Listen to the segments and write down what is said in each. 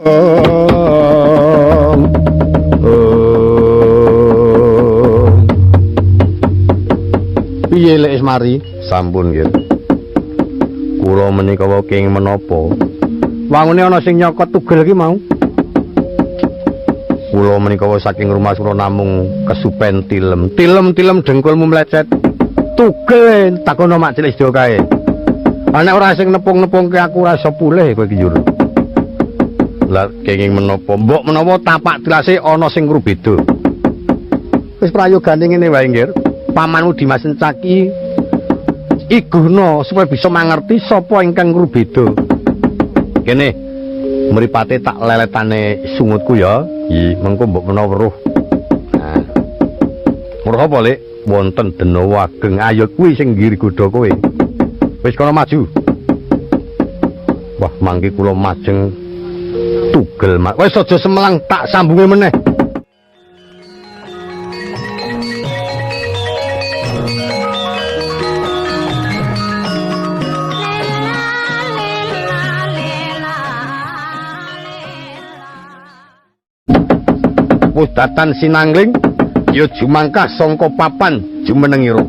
Piye lek wis mari? Sampun nggih. Kula menika kenging menapa? Wangune ana sing nyokot tugel iki mau. Kula menika saking rumah kula namung kesupen tilem. Tilem-tilem dengkulmu mlecet. Tugel takono mak cilik sedaya kae. Ana ora sing nepung-nepungke aku ora iso pulih kowe iki njur. Lah kenging menapa? Mbok menawa tapak tilase ana sing ngrubeda. Wis prayogane ngene wae nggih. Pamanmu Dimas Sencaki iguhna supaya bisa mangerti sapa ingkang ngrubeda. Kene mripate tak leletane sungutku ya. Iki mengko mbok menawa weruh. Nah. Weruh apa, Lek? Wonten denawa ageng ayo kuwi sing nggiri godha kowe. Wis kono maju. Wah, mangke kula majeng tugel. Wis aja semelang tak sambunge meneh. Pudatan sinangling ya jumangkah sangka papan jumenengira.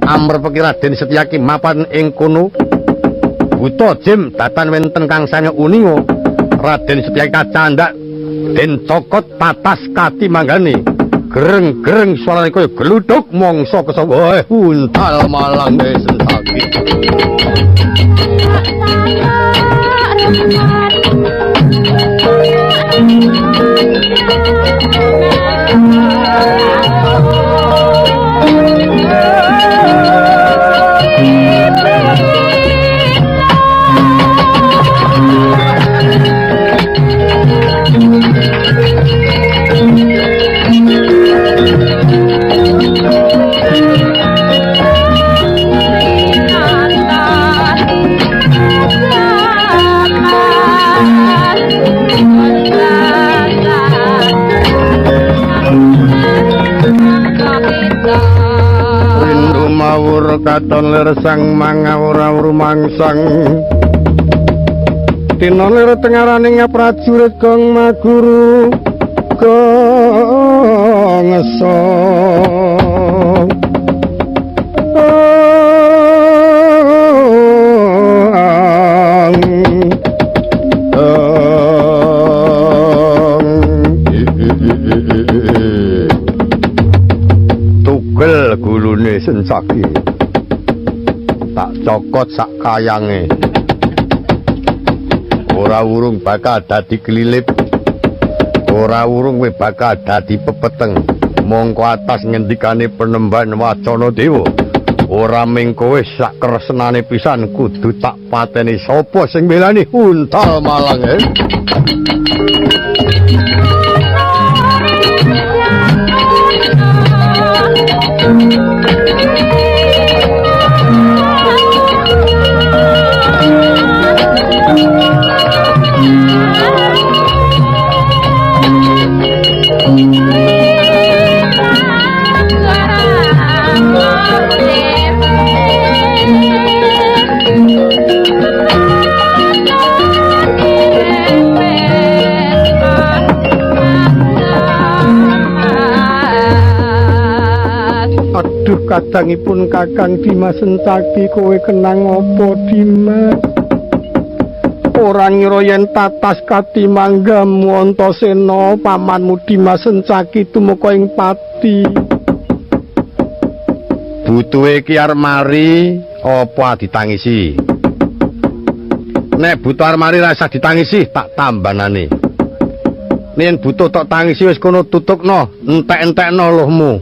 Amrepeki Raden Setyaki mapan ing kono. Buta jim datan wenten kang sanya uninga. Raden Setyaki kacandhak den cokot tatas katimanggane. Gereng-gereng suarane kaya gluduk mangsa kesawa. Untal malang Sencaki. Katon lir sang mangawur mangsang dina lir tengaraning prajurit gong maguru gong esong tugel gulune Sencaki tak cokot sak kayange. Ora urung bakal dadi kelilip, ora urung kowe bakal dadi pepeteng. Mongko atas ngendikane penemban wacana dewa, ora ming kowe sak kersenane pisan kudu tak pateni. Sapa sing mbelani untal malang e? Aduh kadangipun Kakang Dimas Sencaki kowe kenang apa Dimas? Ora ngira yen tatas katimanggamu Antasena pamanmu Dimas Sencaki tumeka ing pati. Butuhe ki arep mari apa ditangisi? Nek butuh arep mari ra usah ditangisi, tak tambanane. Yen butuh tok tangisi wis kono tutukno, entek-entekno luhmu.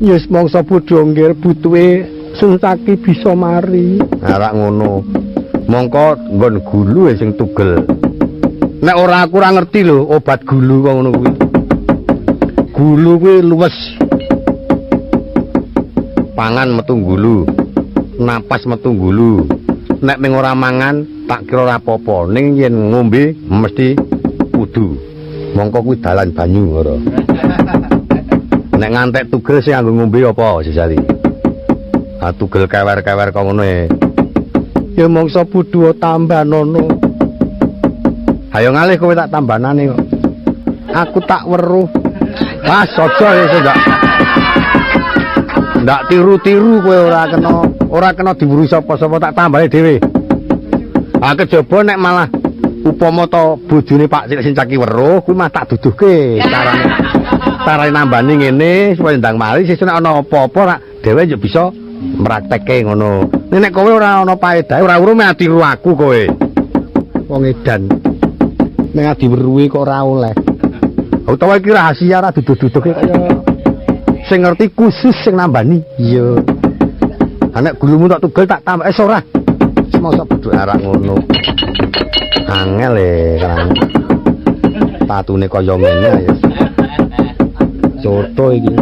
Yes mangsa bodho nggir butuhe Sencaki bisa mari. Ora ngono. Mongko nggon gulu sing tugel. Nek ora aku ora ngerti lho obat gulu kok ngono kuwi. Gulu kuwi luwes. Pangan metu gulu, napas metu gulu. Nek ming ora mangan tak kira ora apa-apa, ning yen ngombe mesti kudu. Mongko kuwi dalan banyu ora. Nek ngantek tugel sing nganggo ngombe apa sisali? Ah tugel kewer-kewer kok ngono e. Ya mangsa bodho tambanono. Hayo ngalih kowe tak tambanane kok. Aku tak weruh. Mas aja wis ndak. Ndak tiru-tiru kowe ora kena diweruhi sapa-sapa tak tambahi dhewe. Ah kejaba nek malah upama to bojone Pak Cilik Sencaki weruh kuwi mah tak duduhke carane. Carane nambani ngene supaya ndang mari sesuk nek ana apa-apa rak dhewe yo bisa mraktekke ngono. Nek kowe ora ana paedahe ora weruh meh tiru aku kowe. Wong edan. Nek diweruhi kok ora oleh. Utawa iki rahasia ora duduh-duduhke kaya sing ngerti khusus sing nambani. Iya. Nek gulumu tak tugel tak tambah ora. Mosok bodho arak ngono. Angel e kan. Tatune kaya ngene ya. Coto iki.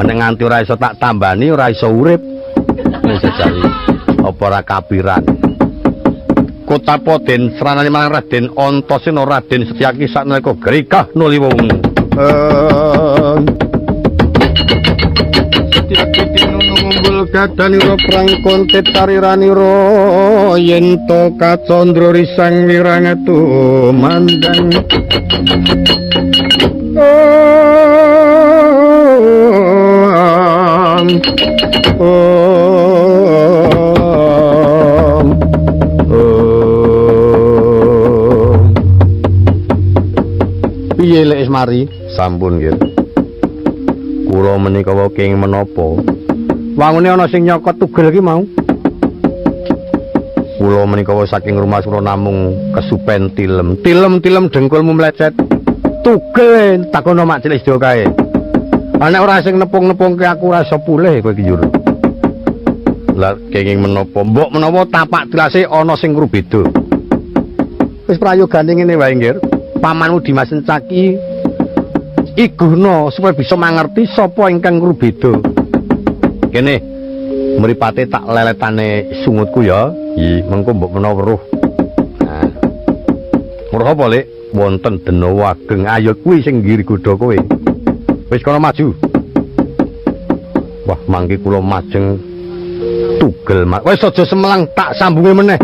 Nek nganti ora iso tak tambani ora iso urip. Wis jajali. Apa ora kapiran. Kota Poden sranane marang Raden Antasena Raden Setyaki saknalika gregah nuliwung. Setyaki tinunung umbul gadanira prang kontet tariranira yen to kacandra risang wirangatu mandang. Piye lek mari? Sampun nggih. Kula menika kenging menapa? Wangune ana sing nyokot tugel iki mau. Kula menika saking rumah kula namung kesupen tilem. Tilem-tilem dengkulmu mlecet. Tugel takono mak cilik sedaya kae. Nek ora sing nepung-nepungke aku ora iso pulih kowe iki njur. Lah kenging menapa? Mbok menawa tapak tilase ana sing ngrubeda. Wis prayogane ngene wae nggih. Pamanmu Dimas Sencaki iguhna supaya bisa mangerti sapa ingkang ngrubeda. Kene mripate tak leletane sungutku ya. Iya, mengko mbok menawa weruh. Nah. Weruh apa, Lek? Wonten denawa ageng. Ayo kuwi sing nggiri godha kowe. Wis kono maju. Wah, mangke kula majeng tugel. Wis aja semelang tak sambunge meneh.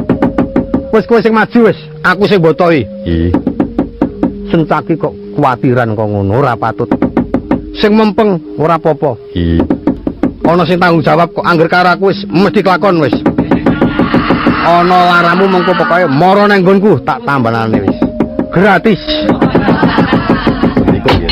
Wis kowe sing maju wis, aku sing botohi. Iya. Sencaki kok kuwatiran kok ngono ora patut. Sing mempeng ora apa-apa. Iya. Ana sing tanggung jawab kok angger karo aku wis mesti kelakon wis. Ana laramu mengko pokoke mara nang nggonku tak tambanane wis. Gratis. Iku ya.